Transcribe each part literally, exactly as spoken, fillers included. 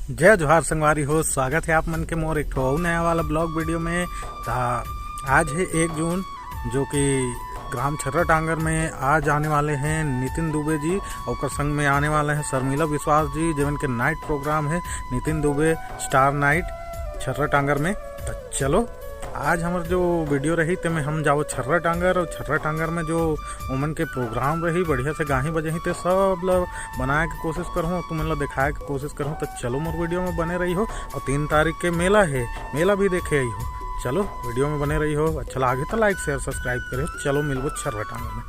जय जोहार संगवारी हो, स्वागत है आप मन के मोर एक ठो अउ नया वाला ब्लॉग वीडियो में। ता आज है एक जून, जो कि ग्राम छर्रा टांगर में आज आने वाले हैं नितिन दुबे जी, ओकर संग में आने वाले हैं शर्मिला विश्वास जी, जेवन के नाइट प्रोग्राम है नितिन दुबे स्टार नाइट छर्रा टांगर में। तो चलो, आज हमर जो वीडियो रही, तेमे हम जाओ छर्रा टांगर, और छर्रा टांगर में जो ओमन के प्रोग्राम रही, बढ़िया से गाही बजाही, ते सब ल बनाए के कोशिश करहूँ, तुमन ल दिखाए के कोशिश करहूँ। तो चलो, मोर वीडियो में बने रही हो, और तीन तारीख के मेला है, मेला भी देखे आई हो। चलो, वीडियो में बने रही हो, अच्छा लागे तो लाइक, शेयर, सब्सक्राइब करे हो। चलो, मिलबो छर्रा टांगर में।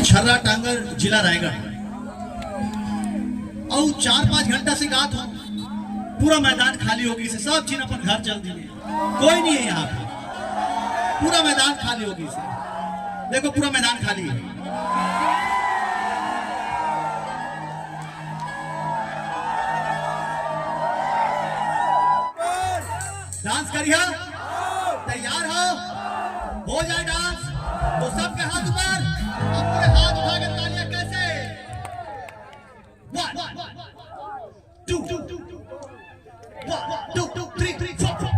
छर्रा टांगर, जिला रायगढ़। अउ चार पाँच घंटा से गात हो, पूरा मैदान खाली हो गइसे, सब झिन अपन घर चल दिए, कोई नहीं है यहाँ पे, पूरा मैदान खाली हो गइसे। देखो, पूरा मैदान खाली है। डांस करिहा, तैयार हो, हो जाए डांस, तो सबके हाथ ऊपर, अब पूरे हाथ उठा के तालियां कैसे? One, two, one, two, three, three, four, four।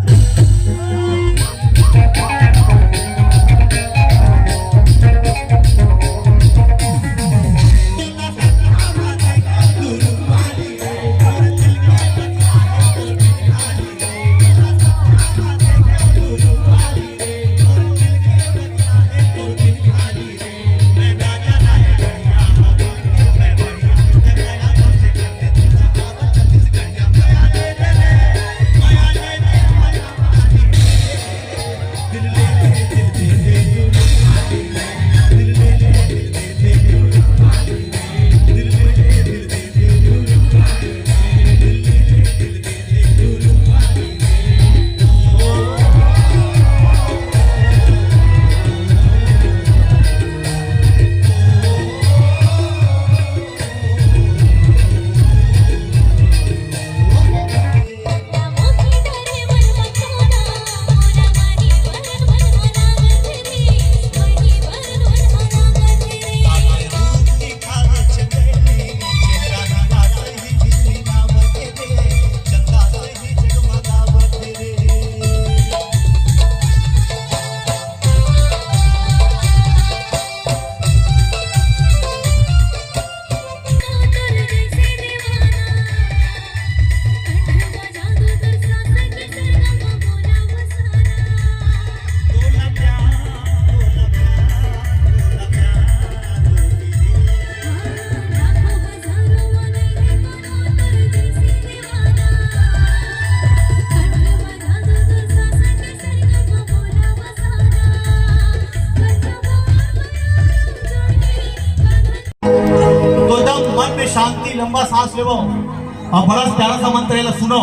लंबा सांस लेवो अउ बड़ा प्यारा सा मंत्र हे, एला सुनो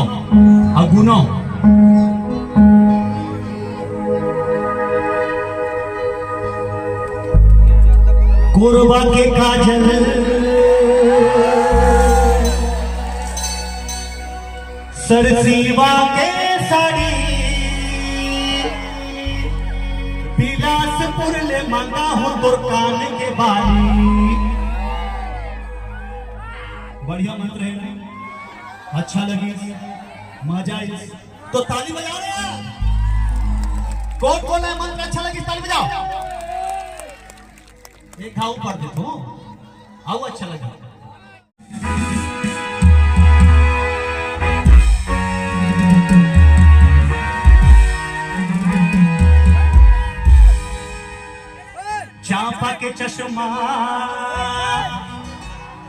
अउ गुनो। कोरबा के काजल, सरसीवा के साड़ी, बिलासपुर ले मंगा हूँ तोर कान के बाली। बढ़िया मंत्र हे, अच्छा लगिस, मजा आइस, तो ताली बजाओ रे यार। कोन कोन ला मंत्र अच्छा लगिस, ताली बजाओ। एक घाव ऊपर दे तो, अउ अच्छा लगे। चांपा के चश्मा,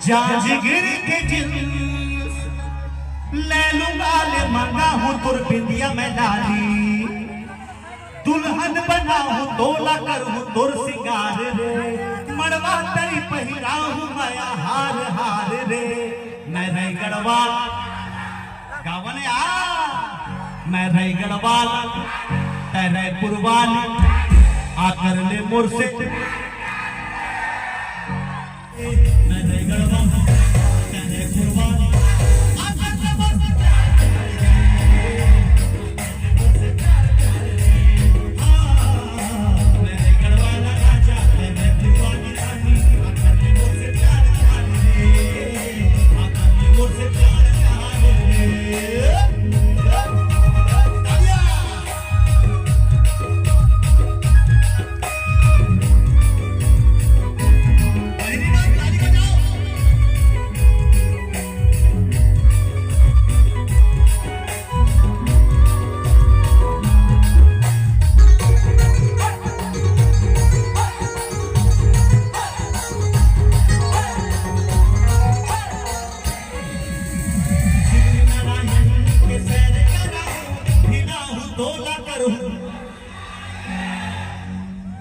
जांजगीर के जींस, ले लूंगा ले मंगा हूँ तोर बिंदिया मैं लाली। दुल्हन बनाहूँ तोला करहूँ तोर सिंगार रे, मड़वा तरी पहिराहूँ मैं हार हार रे। मैं रईगढ़ वाला, गावन आ, मैं रईगढ़ वाला, तै रईपुर वाली, आ कर ले मोर से।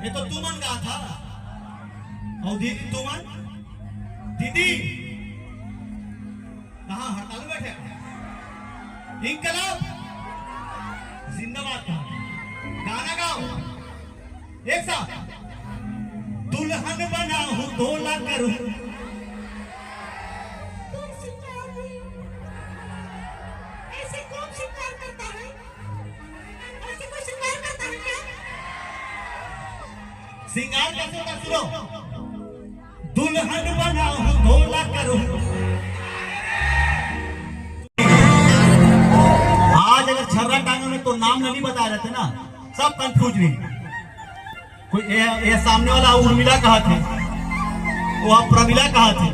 ये तो तुमन गाथा। अउ दीदी तुमन, दीदी कहाँ हड़ताल में बैठे? इंकलाब जिंदाबाद कहा। गाना गाओ एक साथ। दुल्हन बनाहूँ तोला करहूँ। तुम सिंगार नहीं हो। ऐसे कौन सिंगार करता है? ऐसे कोई सिंगार करता है क्या? सिंगार कैसे होता, सुनो। दुल्हन बनाहूँ तोला करहूँ। आज अगर छर्रा टांगे में तो नाम नहीं बताए रहते ना, सब कंफ्यूज नहीं। कोई ये, ये सामने वाला उर्मिला कहा थे, वो आप प्रमिला कहा थे,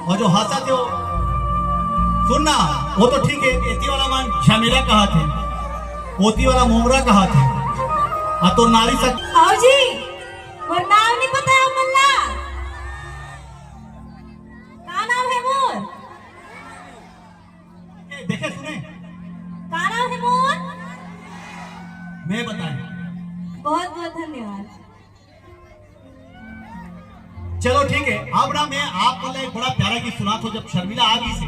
और जो हंसा थे वो, सुन ना, वो तो ठीक है, एती वाला मन झमेला कहा थे, ओती वाला मोमरा कहा थे, आ तो नारी सक- आओ जी, मोर नाम नहीं पता है मल्ला। का नाम है मोर? देखे सुने? का नाम है मोर? मैं बताए। बहुत बहुत धन्यवाद। चलो ठीक है, अब ना मैं आप मन ला एक बड़ा प्यारा गीत सुनात हों। जब शर्मिला आ गई से,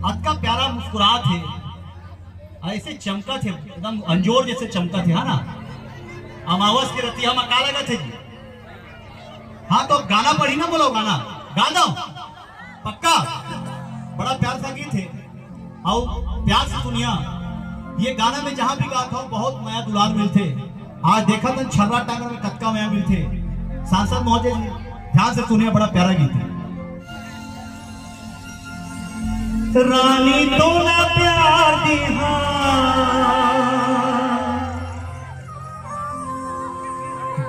अतका प्यारा मुस्कुरात हे, ऐसे चमकत हे, एकदम अंजोर जैसे चमकत हे, है ना? अमावस के रतिहा मा का लगत हे जी? हाँ, तो गाना पढ़ी ना, बोलो गाना, गा दो। पक्का? बड़ा प्यार सा गीत हे। अउ प्यार से सुनिया, ये गाना में जहाँ भी गात हो, बहुत मया दुलार मिलथे। आज देखत हन छर्रा टांगर में कतका मया मिलथे। सांसद महोदय जी, ध्यान से सुनिया, बड़ा प्यारा गीत हे। रानी तोला प्यार दिहा,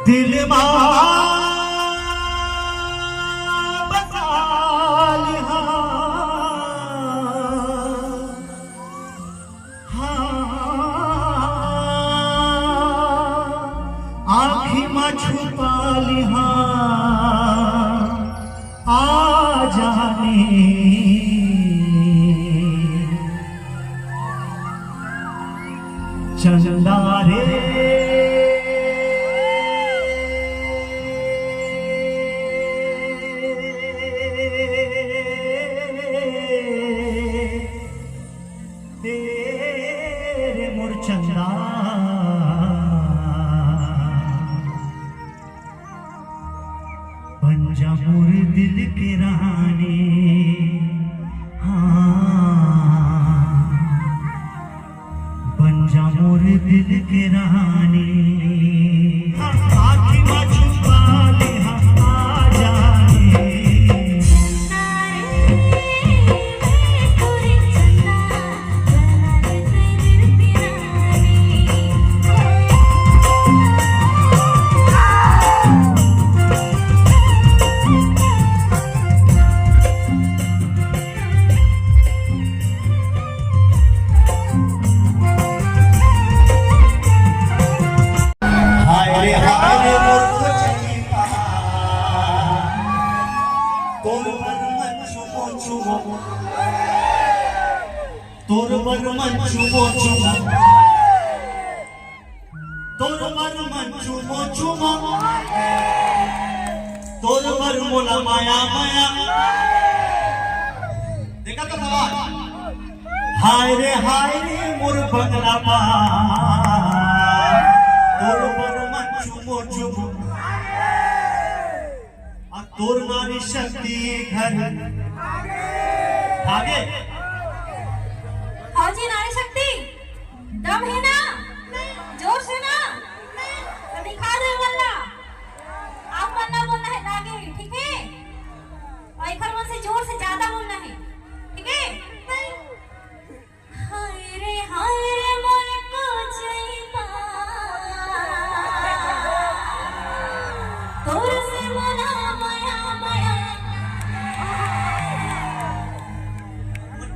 दिल मा बसा लिहा। हाँ, आँखी मा छुपा लिहा, आ जाने चंदा रे। मोर दिल के रानी, हाँ, बन जा मोर दिल के रानी। आँखी मा चुपा ले, हाँ, आ जाने। हाय रे हाय रे मोर कोचई पा, तोर बर मन चुमो चुमो, तोर बर मन चुमो चुमो, तोर बर मन चुमो चुमो, तोर बर मोला माया माया। देखा तो सवाल। हाय रे हाय रे मोर बंगला पा, तोर बर मन चुमो चुमो, आ तोर नारी शक्ति घर भागे। हाँ जी, नारी शक्ति, दम है ना? जोर से ना? तो दिखा दे वल्ला। आप वल्ला बोलना है, लागे, ठीक है? और एक बार मन से जोर से ज्यादा बोलना है, ठीक है? हाय रे, हाय रे, मोर कोचई पा। तोर से मोला माया, माया।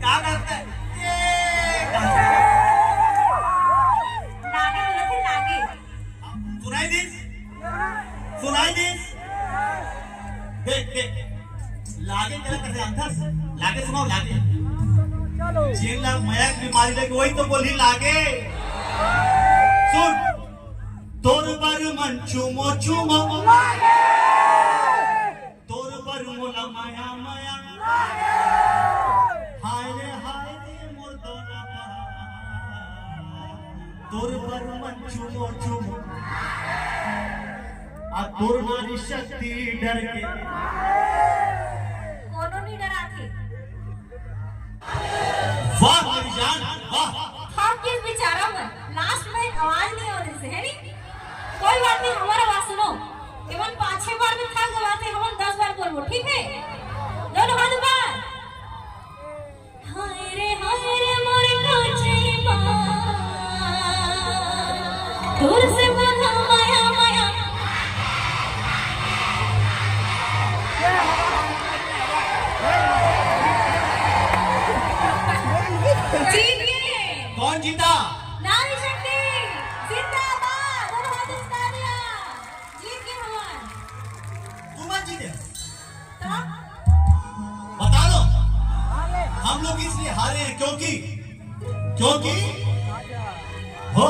का करता है? ये लागे बोलत हे, लागे। सुनाई दिस? सुनाई दिस? देख, देख। लागे तेला कइसे जानथस? लागे सुनाओ, लागे। जेन ला मया के बीमारी लगे, वही तो बोली लागे। सुन, तोर बर मन चुमो चुमो, तोर बर मोला माया माया। हाय रे हाय रे मोर दोना बा, तोर बर मन चुमो चुमो, आ तोर नारी शक्ति डर के। कोनो नहीं डराथे। वाह मेरी जान, वाह। थक गे बेचारा मन, लास्ट में आवाज नहीं आवत हे, है नी? कोई बात नहीं, हमर आवाज सुनो। एमन पाँच छह बार में थक गवा थे, हमन दस बार बोलबो, ठीक है? दोनों हाथ ऊपर। हाय रे, हाय रे, मोर कोचई पा। तोर से मोला माया, माया। जीत गए। कौन जीता? नारी शक्ति जिंदाबाद। दोनों हाथ उठा दिया। जीत गए हमार। तू मत जीते। तो? बता दो। हम लोग इसलिए हारे हैं क्योंकि, क्योंकि हो